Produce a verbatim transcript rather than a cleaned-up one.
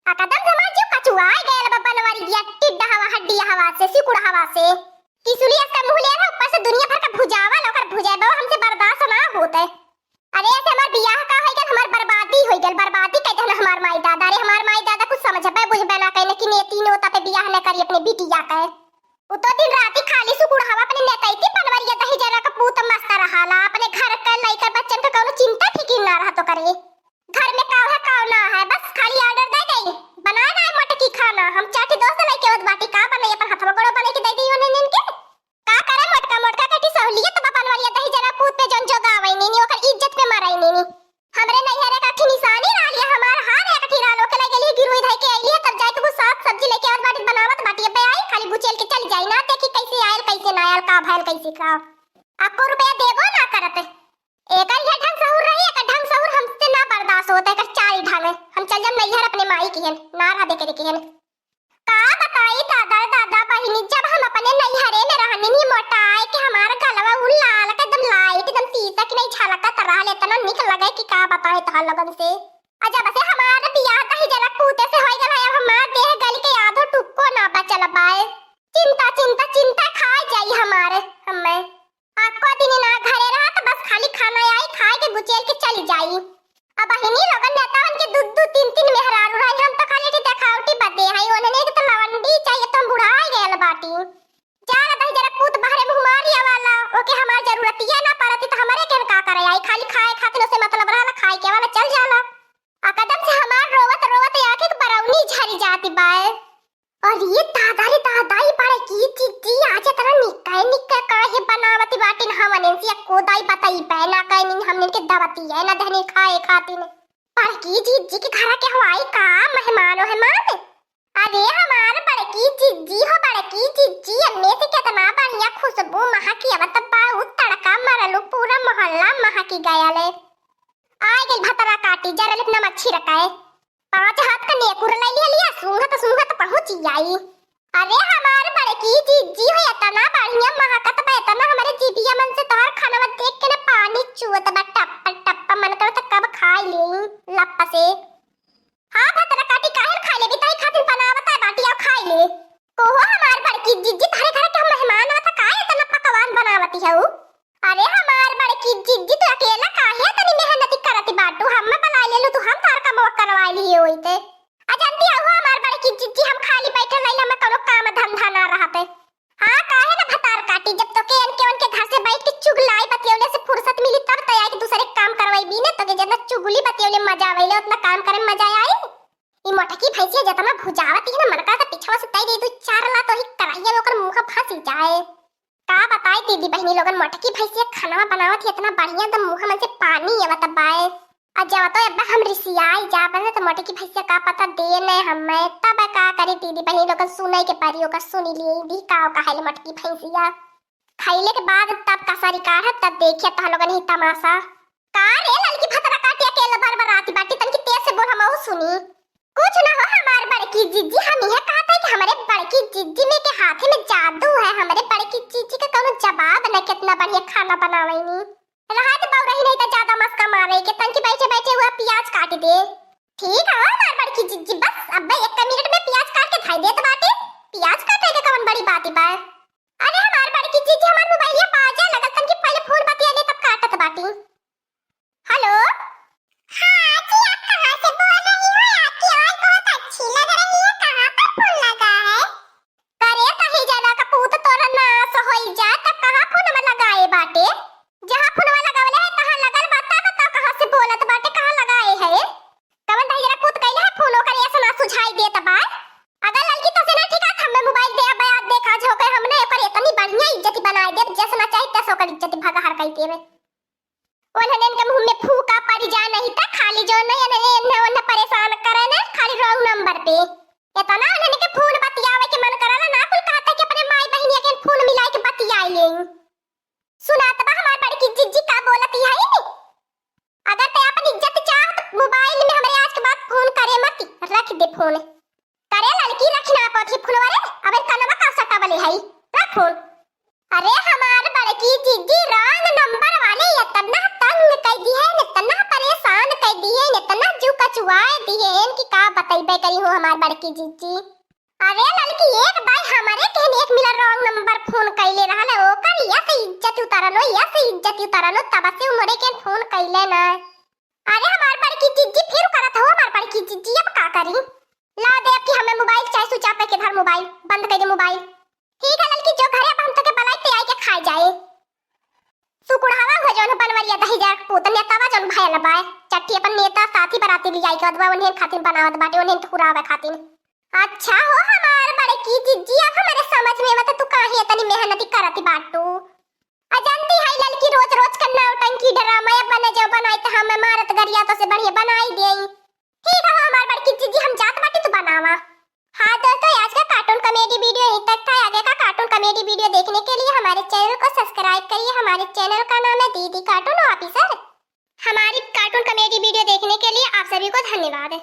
आ कदम से हमार जीव कचुआइ गयल बा बनवरिया, टिड्डा हवा, हड्डिया हवा से, सिकुड़ हवा से। किसुली असका मुँह ले रहा, ऊपर से दुनिया भर का भुजावल, ओकर भुजाए बा, हमसे बर्दाश्त ना होत है। अरे, ऐसे हमार बियाह का होइ गल, हमार बर्बादी होइ गल, बर्बादी कइ देहन हमार माई दादा। अरे, हमार माई दादा कुछ समझबे बुझबे ना कइने कि नेती नोता पे बियाह न करी अपने बिटिया के। उ तो दिन राती खाली सुकुड़ावा अपने नेतैती बनवरिया दहिजरा के पूत मस्त रहाला, अपने घर के लइका बच्चन के कउनो चिंता फिकिर ना रहत ओकरे। घर में काव है, काव ना है, बस खाली order दे देई, बनाए ना मोटकी खाना। हम चार ठे दोस्त लइके होत बाटी, का बनाई, अपन हथवा गोड़ो बनाई के दे देई ओन्हन के। का करे मोटका, मोटका कटी सहूलियत बा बनवरिया दहिजरा पूत पे जौन जोगावै नी, नी ओकर इज्जत पे मरै नी, नी। हमरे नैहरे का अखी निशानी रहली, हमार हार एक ठी रहल, ओके लइ गेली गिरुई धइ के अइली, तब जाइके कुछ साग सब्जी लइके आवत बाटी, बनावत बाटी। अबे आई, खाली बुचेल के चल जाई ना, देखी कइसे आयल, कइसे ना आयल, का भयल, कइसे का। अक्को रुपया देबो ना करत। एकर ये ढंग सहूर रही, एकर ढंग सहूर हमसे ना बर्दाश्त होत, एकर चाल ढंग। हम चल जाब नैहर अपने माई किहन, ना रहबे करे किहन। का बताई दादा, दादा बहिनी, जब हम अपने नैहरे में रहनी, नी मोटाए के हमार गलवा उ लाल के एकदम light, एकदम शीशा की नहीं झलकत रहल, इतना निक लगे कि का बताई तोहर लोगन से। आ जब से हमार बियाह दहिजरा पूते से होइ गल है, अब हमार देह गल के आधो टुक्को ना बचल बाए। चिंता, चिंता, चिंता खाए जाई हमारे, हमें। अक्को दिन ना घरे रहा त बस खाली खाना आई, खाए के बुचेल के चली जाई। अब बहिनी लोगन नेतावन के दू दू तीन तीन मेहरारू रही, हम तो खाली एठी देखावटी बदे हई, ओन्हने के तो लवंडी चाहिए, तो हम बुढ़ाए गयल बाटी। जा रे दहिजरा पूत बहरे मुँह मारिया वाला, ओके हमार जरूरतिया ना पड़ती तो हमरे के का करे आई, खाली खाए खातिर ओसे मतलब रहला, खाए के वाला चल जाला। आ कदम से हमार रोवत रोवत आँखी के बरौनी झरी जाती बाए। अरे दादा रे दादा, ई बड़की जिज्जी आज इतना निक्का निक्का काहे बनावत बाटिन, हमने से एको दाई बताई बे ना कइनी, हमने के दवती है ना दहने खाए खातिन। बड़की जिज्जी के घर के हवाई का मेहमान हो, मेहमान। अरे हमार बड़की जिज्जी हो, बड़की जिज्जी, एन्ने से कितना बढ़िया खुशबू महकी आवत बा, उ तड़का मरलू, पूरा मोहल्ला महकी गयल। आइ गइल भतरा काटी, जरा लिप नमक छिड़काए। पाँच हाथ का नेकुर लइ लिया, लिया, सूंघत सूंघत पहुँच आई। अरे हमार बड़की जिज्जी हो, इतना बढ़िया महकत बा, इतना हमरे जिभिया मन से तोहर खानवा देख के ना पानी चुअत बा, टप टप, मन करत कब खाइ लेई लप से। हाँ भतरा काटी, काहे न खाइ लेबी, ताई खातिर बनावत है बाटी, आओ खाइ ले। कहो हमार बड़की जिज्जी, तोहरे घर के हम मेहमान आवत है, काहे इतना पकवान बनावती है उ? अरे हमार बड़की जिज्जी, तू अकेला काहे तनी मेहनती करती बाटू? हम्मे बुलाइ लेलू तू, हम तोहर कमवा करवाइ लिए होइते। आ जानती हो हमार बड़की जिज्जी, हम खाली बैठल रहिला, हमें कउनो काम धंधा ना रहते। हाँ, काहे ना भतार काटी, जब तोके एनके ओनके घर से बैठ के चुगलाई बतियौले से फुर्सत मिली तब तो आइके दूसरे काम करवाइबी ने, तोके जेतना चुगली बतियौले मजा आवेले ओतना काम करे में मजा आई। ई मोटकी भैंसिया जेतना भुजावत ही ना, मन करत पिछवा से तई दे दू चार लात ओही कराइया में ओकर मुँह फंसी जाए। का बताई दीदी बहिनी लोगन, मोटकी भैंसिया खानवा बनावत ही इतना बढ़िया, एकदम मुँह मन से पानी आवत बाए। आ जब तो अब्बा हम रिसियाई जाबे न, तो मोटकी भैंसिया का पता दे न हमें, तब का करी दीदी बहिनी लोगन, सुनइ के परी ओकर, सुनी ली दी का कहेले मोटकी भैंसिया। खइले के बाद तब कसरी काढ़ब, तब देखिया तोह लोगन ही तमाशा। का रे ललकी भतरा काटी अकेले बरबराती बाटी, तनकी तेज से बोल हमहू सुनी। कुछ ना हो हमार बड़की जिज्जी, हम इहे कहत है कि हमरे बड़की जिज्जी में के हाथे में जादू है, हमरे बड़की जिज्जी के कउनो जवाब न, कितना बढ़िया खाना बनावेनी। रहा दे बउरही नहीं त ज्यादा मस्का मारे के, तनकी बैठे बैठे हुआ पियाज काट दे। ठीक है हमार बड़की जिज्जी, बस अब्बे एक मिनट में पियाज काट के धइ देत बाटे। पियाज काटे के कवन बड़ी बात बा? अरे हमार बड़की जिज्जी, हमार मोबाइलिया बाजे लगल, तनकी पहिले फोन बतिया ले तब काटत बाटी। हेलो। हाँ जी, आप कहाँ से बोल रही हो? आपकी आवाज बहुत अच्छी लग रही है। कहाँ पर फोन लगा है? करे कहीं जना का पूत तोरा नाश होई जा, तब कहाँ फोनवा लगाए बाटे? जहाँ फोनवा लगावले है, तहाँ लगल बा, तब बताओ कहाँ से बोलत बाटे, कहाँ लगाए है? कवन दहिजरा पूत कइले है फोन, ओकर ऐसा ना सुझाई देत बा। अगर ललकी तो से ना ठीक है, हमें मोबाइल दे, अब याद देखा जो के हमने ओकर इतनी बढ़िया इज्जत बनाए देब, जैसे ना चाही तैसे ओकर इज्जत भगहर कइ देबे। ओन्हन के मुँह में फूका पड़ जाए, नहीं त खाली जो नहीं एन्हे, एन्हे ओन्हे परेशान करे ना, खाली wrong number पे। इतना ओन्हन के फोन बतियावे के मन करला ना, कुल कहते कि अपने माई बहिनिया के फोन मिलाए के बतियाई ले। सुनात बा हमार बड़की जिज्जी का बोलती है नी? अगर ते अपन इज्जत चाह तो मोबाइल में हमरे आज के बाद फोन करे मत, रख दे फोन। करे ललकी रख ना पाती फोनवा रे, अबे कनवा का सटावले है, रख फोन। अरे हमार बड़की जिज्जी wrong number वाले इतना तंग कइ दिहेन, इतना परेशान कइ दिहेन, इतना जीव कचुआए दिहेन कि का बतइबे करी हो हमार बड़की जिज्जी। अरे ललकी, एक बार हमरे केहन एक मिला wrong number फोन कइले रहल, ओकर यस इज्जत उतरनो, यस इज्जत उतरनो, तब से उमरे के फोन कइले ना। अरे हमार बड़की जिज्जी फिर करत हो, हमार बड़की जिज्जी अब का करी? ला दे अब कि हमें मोबाइल चाहे switch off करके धर मोबाइल, बंद कर दे मोबाइल। ठीक है ललकी, जो घरे अब हम तोके बलाई ते आई के खाए जाए। सुकुड़ावा हो जौन बनवरिया दही जरा पूत नेतावा जौन भयल बाय, चट्टी अपन नेता साथी बराती लियाई के अदवा उन्हें खातिर बनावत बाटे, उन्हें थुरावे खातिर। अच्छा हो हमार बड़की जिज्जी, अब हमारे समझ में आवत तू काहे इतनी मेहनती करती बाटू। अ जानती है ललकी, रोज रोज का नौटंकी ड्रामा अब बने जो बनाई तो हम मारत गरिया तो से बढ़िया बनाई देई। ठीक है हमार बड़की जिज्जी, हम जात बाटी तू बनावा। हाँ दोस्तों, आज का cartoon comedy video यहीं तक था। आगे का cartoon comedy video देखने के लिए हमारे channel को subscribe करिए। हमारे channel का नाम है दीदी Cartoon Officer। हमारी cartoon comedy video देखने के लिए आप सभी को धन्यवाद।